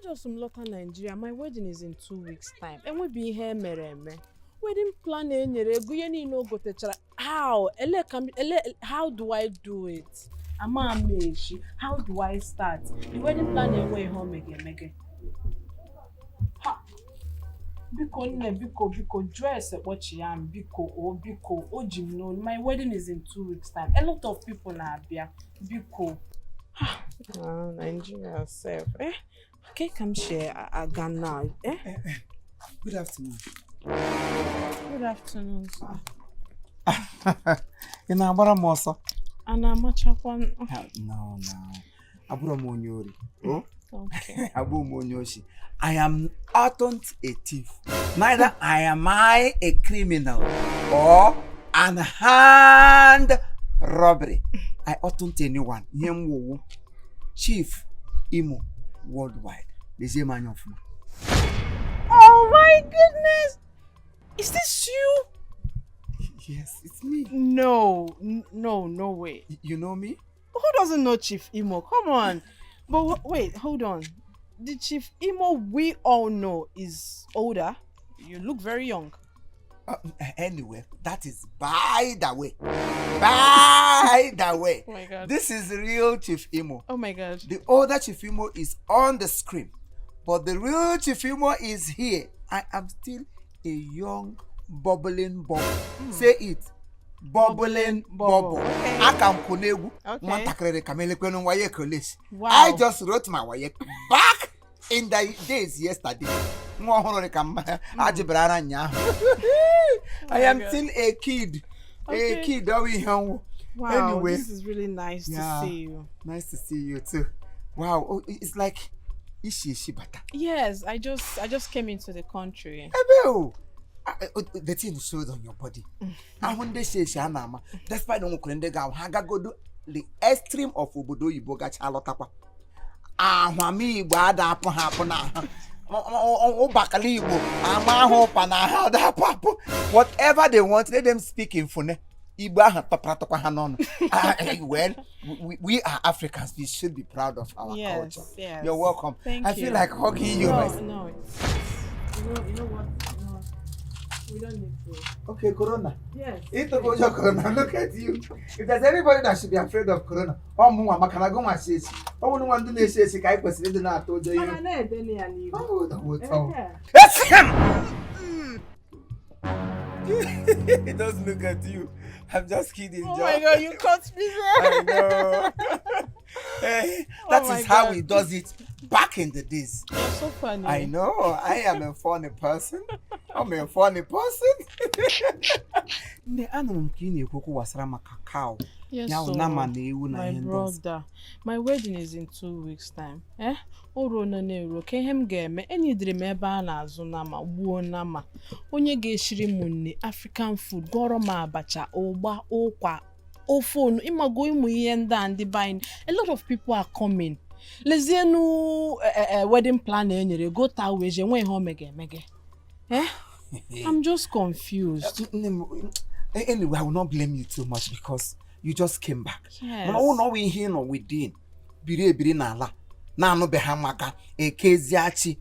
Ajọsụ m lọta Nigeria. My wedding is in 2 weeks' time. Enwebi ihe emere eme. Wedding plan enyere ego, ihe niile o gotechara. How? Ele ka m ele, how do I do it? Ama m echi. How do I start? The wedding plan enwe ihe o mege emege. Ha! Biko nne, biko, biko, jụọ ese kpọchi ya m, biko o, biko, o ji m n'olu. My wedding is in 2 weeks' time. A lot of people na-abịa. Biko. Ah, Nigeria sef. Eh? Okay, ka m si aga now. Eh? Good afternoon. Good afternoon, sir. Ị na-agbara m ọsọ? A na-amachakwa? No. Abụrụ m onye ori. Oh? Okay. Abụrụ m onye oshi. I am not a thief. Neither I am I a criminal or an armed robbery. I oughtn't anyone. Ihe m wụwu Chief Imo Worldwide. Lezie m anya ọfụma. Oh my goodness! Is this you? Yes, it's me. No, no, no way. You know me? Who doesn't know Chief Imo? Come on. But wait, hold on. The Chief Imo we all know is older. You look very young. Anyway, that is by the way. By the way. Oh my God. This is real Chief Imo. Oh my God. The older Chief Imo is on the screen, but the real Chief Imo is here. I am still a young, bubbling bubble. Say it. Bubbling bubble. Bubble. Okay. Aka m kwụ n'egwu. Okay. Nwatakịrị ka m elekwenu WAEC ole. Wow. I just wrote my WAEC back in the days yesterday. Nwa ọhụrụ dị ka m ajịbara ara ụnyaahụ. I am God. Still a kid. A kid, ọ bụ ihe ọnwụ. Wow. Anyway. This is really nice to see you. Nice to see you too. Wow, oh, it's like ishi ishi bata. Yes, I just came into the country. Ebe o. Ah, oh, the thing showed on your body. Ahụ ndị shi eshi a na-ama. Despite na o nwekwara ndị ga-ahụ ha gagodo the extreme of obodo oyibo gacha lọtakwa. Ahụ Igbo ada apụ ha apụ n'ahụ. Ụbakala Igbo ama ahụ ụpa na ahụ ada apụ apụ. Whatever they want, let them speak in Fune. Igbo ahụ tọpara tọkwa ha n'ọnụ. Ah, well, we are Africans. We should be proud of our culture. You're welcome. Thank I feel you. Like hugging you. No, no, you know what? No, we don't need to. Okay, Corona. Yes. Ịtụgo ụjọ corona, look at you. If there's anybody that should be afraid of corona, ọ mụnwa maka na gụnwa si esi. Ọ bụrụ nwa ndị na-esi esi ka anyị kwesịrị ịdị na-atụ ụjọ ihe. Mana na-edene ya n'Igbo. Oh, that will tell. Eh. It's him! He doesn't look at you. I'm just kidding, Oh John. My God, you caught me there. I know. Hey, that Oh my is how God. he does it back in the days. You're so funny. I know. I am a funny person. I'm a funny person. Nne, anụrụ m ka ị na-ekwu okwu gbasara maka cow. Yes, Ya wụ so, nama na ewu na my ihe ndị ọzọ. Brother, my wedding is in 2 weeks' time. Eh? O ruo na na-eruo ka ihe m ga-eme, enyidere m ebe a na-azụ nama, gbuo nama. Onye ga-eshiri m nne African food, gọrọ m abacha, ụgba, ụkwa, ofe onu, ịmago ụmụ ihe ndị a ndị be anyị. A lot of people are coming. Lezienu wedding plan e nyere go taa wee je enwe ihe o mege emege. Eh? I'm just confused. Nne m, anyway, I will not blame you too much because you just came back. Yes. Mana ọ na ọ bụ ihe ị nọ within biri ebiri n'ala na-anụbeghị maka Ekeziachi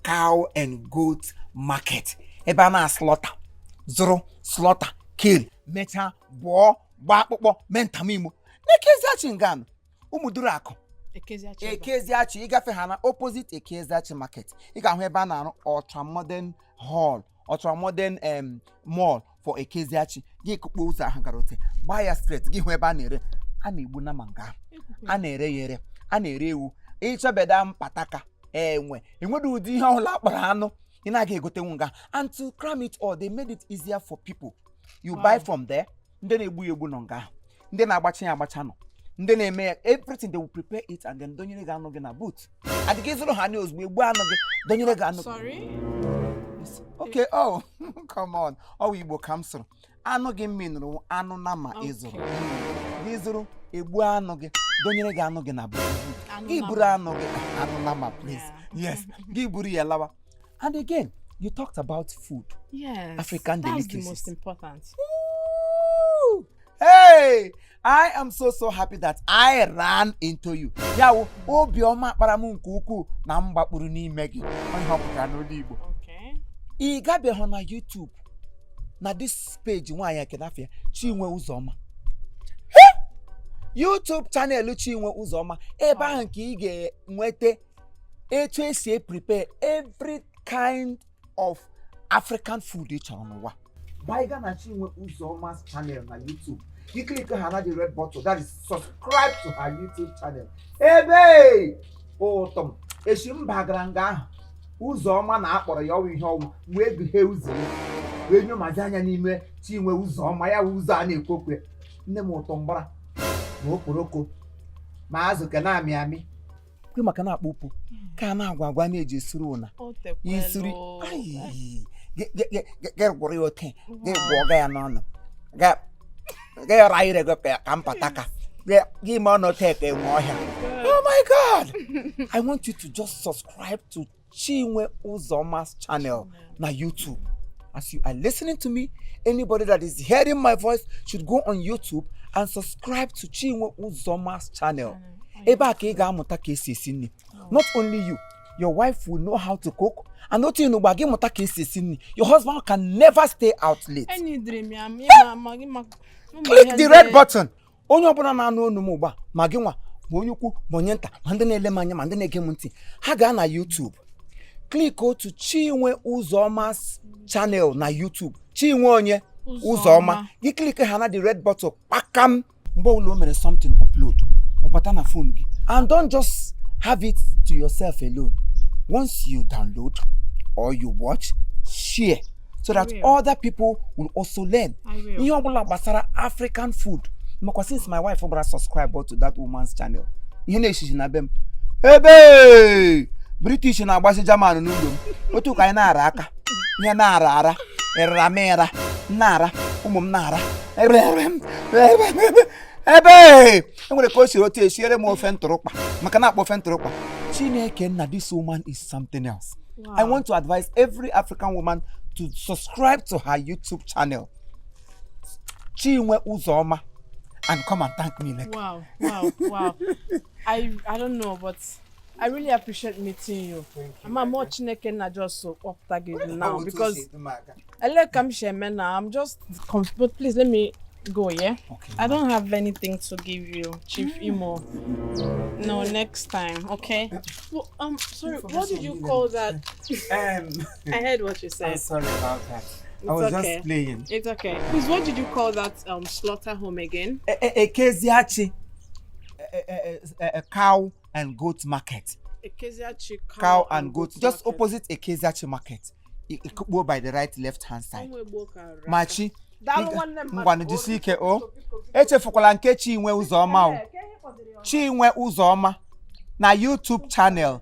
cow and goat market, ebe a na-aslaughter, zụrụ, slaughter, kill, mechaa bụọ, gbaa akpụkpọ, mee ntamimo n'Ekeziachi nganụ ụmụduru akụ. Ekeziachi ebe a. Ekeziachi, ịgafe ha na opposite Ekeziachi market, ị ga-ahụ ebe a na-arụ ultra modern hall, ultra modern mall for Ekeziachi. Gị kụkpọ ụzọ ahụ gara ote, gbaa ya straight, gị hụ ebe a na-ere, a na-egbu nama nga ahụ. A na-ere ya ere, a na-ere ewu, ịchọbeda mpataka enwe, enweghị ụdị ihe ọbụla akpọrọ anụ ị na-aga egotenwu nga. And to cram it all, they made it easier for people. You buy from there. Ndị na-egbu ya egbu nọ nga ahụ, ndị na-agbacha ya agbacha nọ, ndị na-eme ya everything. They will prepare it and then donyere gị anụ gị na boot adịghị ịzụrụ ha anya ozugbo, egbu anụ gị, donyere gị anụ. Sorry? Okay, oh, come on, ọ bụ Igbo ka m sụrụ. Anụ gị mminụrụ anụ nama ịzụrụ gị zụrụ, egbu anụ gị, donyere gị anụ gị na boot. Anụ Gị nama. Buru anụ gị, anụ nama, please. Yes, gị buru ya lawa. And again, you talked about food. Yes. African That's the delicacies. Most important. Ooh. Hey, I am so so happy that I ran into you. Ya wụ, obiọma kpara m nke ukwuu na m gbakpuru n'ime gị. Ọ ihe ọ pụtara n'olu Igbo. Ị gabeghị na YouTube na this page nwaanyị ekenafia Chinwe Ụzọma, YouTube channel Chinwe Ụzọma, ebe ahụ ka ị ga-enweta etu esi prepare every kind of African food ị chọrọ n'ụwa. Gbaiga na Chinwe Ụzọma's channel na YouTube, you click ha na the red button that is subscribe to her YouTube channel. Ebe ụtọ m echi m bagara nga ahụ, Ụzọma na-akpọrọ ya ọwụ ihe ọnwụ wee gụghee ụzọ ya wee nyomazi anya n'ime Chinwe Ụzọma ya wụ ụzọ a na-ekwu okwu ya. Nne m, ụtọ mgbara ma okporoko ma azụ ka na-amị amị kwe maka na-akpọ ụkwụ ka a na-agwa agwa na-eji esuru ụna. O tekwelu. Isuri ai, gị gwụrụ ya ote, gị gwụọ ya n'ọnụ, gị ra ire gị ka mpataka gị mee ọnụ ote ka enwe ọhịa. Oh my God, I want you to just subscribe to Chinwe Uzoma's channel na YouTube. As you are listening to me, anybody that is hearing my voice should go on YouTube and subscribe to Chinwe Uzoma's channel. Ebe a ka ị ga-amụta ka esi esi nri. Not only you, your wife will know how to cook, and otu ịnụgba gị mụta ka esi esi nri, your husband can never stay out late. Enidiri m ya ịma ma gị ma ụmụ Click ihe the red button. Onye ọbụla na-anụ onu m ugbu a, ma gị nwa, ma onye ukwu, ma onye nta, ma ndị na-ele m anya, ma ndị na-ege m ntị, ha gaa na YouTube, click otu Chinwe Ụzọma's channel na YouTube, Chinwe onye Ụzọma. Gị click ha na the red button kpakam. Mgbe ọbụla o mere something upload, ọ bata na phone gị. And don't just have it to yourself alone. Once you download or you watch, share so that I will. other people will also learn. I will. Ihe ọbụla gbasara African food, makwa since my wife gbara subscribe to that woman's channel, ihe na-eshishi na be m, ebe British na-agbasi German n'ụlọ m, otu ka anyị na-ara aka ihe na-ara ara ịrara m ịra na-ara ụmụ m na-ara ebe enwere ka o siri otu esiere m ofe ntụrụkpa maka na akpọ ofe ntụrụkpa. Chineke nna, this woman is something else. I want to advise every African woman to subscribe to her YouTube channel, Chinwe Uzoma, and come and thank me later. Wow. I don't know, but I really appreciate meeting you. Ama m Chineke na just so kpọpụta gị now because ele ka m si eme na I'm just but please let me go, yeah? Okay. I don't have anything to give you, Chief Imo. No, next time, okay? Well, sorry, what did you call that? I heard what you said. Sorry about that. It's I was okay. just playing. It's okay. Please, what did you call that slaughter home again? Ekeziachi cow and goat market. Ekeziachi. Cow and goat, just opposite Ekeziachi market. Ikukpo by the right left hand side. Machi, Daalụ nwanne m. Ngwanụ, jisie ike o. Echefukwala nke Chinwe Ụzọma o. Chinwe Ụzọma na YouTube channel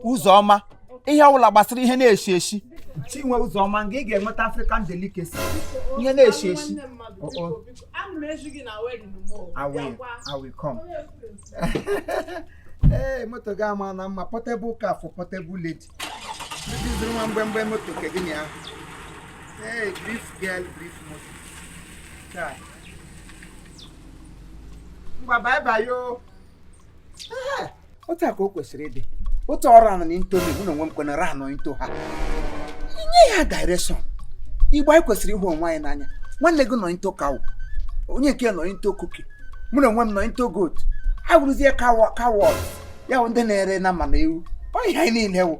Ụzọma, ihe ọbụla gbasara ihe na-eshi eshi, Chinwe Ụzọma, nga ị ga-enweta African delicacy, ihe na-eshi eshi. Oh, oh. I will come. Ee, moto gị ama na mma, portable car for portable lady. Ndị zụrụ nwa mgbemgbe moto ke gịnị ahụ? Ee, brief girl, brief moto. Chai. Ngwa, bye bye yo. Ee, otu a ka o kwesịrị ịdị. Otu ọrụ anọ na intomi, mụ na onwe m kwenere anọ into ha. Inye ya direction. Igbo, anyị kwesịrị ịhụ onwe anyị n'anya. Nwanne gị nọ into cow, onye nke nọ into cookie, mụ na onwe m nọ into goat. Ha wụrụzie coward ya bụ ndị na-ere na ma na ewu. Ọ ihe anyị niile wụ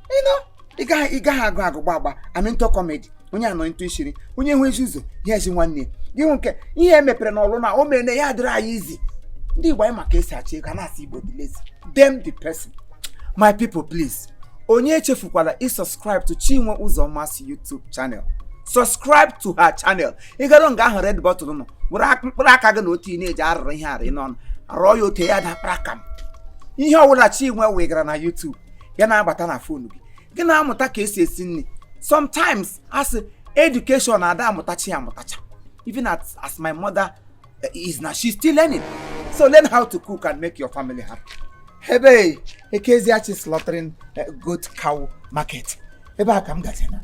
ịnọ. Ị gaghị agụ agụgba agba. I'm into comedy, onye anọ into ishiri, onye hụ ezi ụzọ ya ezi nwanne ya. Gị hụ nke ihe e mepere n'ọlụ na o mere na ya adịrị anyị izi. Ndị Igbo anyị, maka esi achọ ego a na-asị Igbo dị lazy. Them the person. My people, please, onye echefukwala isubscribe to Chinwe Ụzọma's YouTube channel. Subscribe to her channel. Ị gara nga ahụ red button nọ, were mkpụrụ aka gị na otu ị na-eji arụrụ ihe arị n'ọnụ rụọ ya otu ya dapụrụ aka m. Ihe ọbụla Chinwe wegara na YouTube ya na-abata na phone gị, gị na-amụta ka esi esi nri. Sometimes asị education ada amụtachi ya amụtacha. Even as my mother is now, she's still learning. So learn how to cook and make your family happy. Ebe Ekeziachi slaughtering goat cow market, ebe a ka m gaje na.